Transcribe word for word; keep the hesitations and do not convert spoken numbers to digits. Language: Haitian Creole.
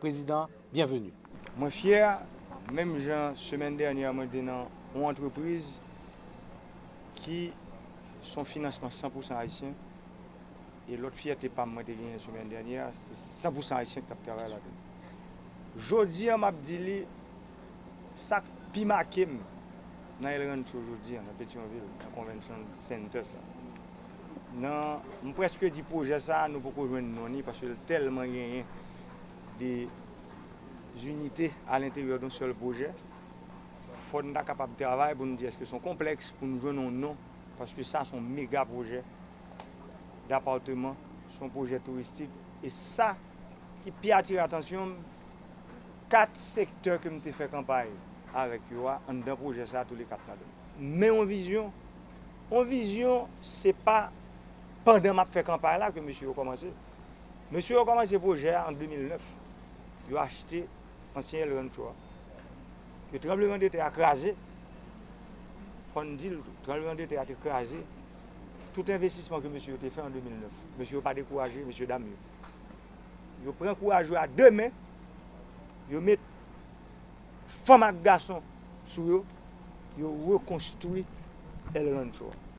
Prezidan, byenveni. Mwen fyè, menm jan semèn dènyè mwen te nan yon antrepriz ki se yon finansman san pousan ayisyen, e lòt fyète pa m mwen te genyen semèn dènyè, se san pousan ayisyen ki t ap travay ladan l. Jodi a, m ap di li, sa k pi make m nan El Rancho jodi a, nan Petyonvil, nan Convention Center sa. Nan, m prèske di pwojè sa, nou poko jwenn non li, paske l tèlman genyen de zinite alenteryè de yon sèl pwojè. Fò n ta kapab travay pou n di èske se yon konplèks pou n jwenn yon non, paske sa se yon mega pwojè dapatman, se yon pwojè touristik. E sa ki pi atire atansyon m, kat sektè ke m te fè kanpay avèk yo a, anndan pwojè sa a, tou le kat ladan. Men yon vizyon, yon vizyon, se pa pandan m ap fè kanpay la ke mesye yo kòmanse. Mesye yo kòmanse pwojè a an de mil nèf. Yo achte ansyen El Rancho a. Ke tranblemanntè a kraze, fò n di l tou, tranblemanntè a te kraze tout envestisman ke mesye yo te fè an de mil nèf. Mesye yo pa dekouraje, mesye dam yo. Yo pran kouraj yo a de men, yo met fanm ak gason sou yo, yo rekonstwi El Rancho a.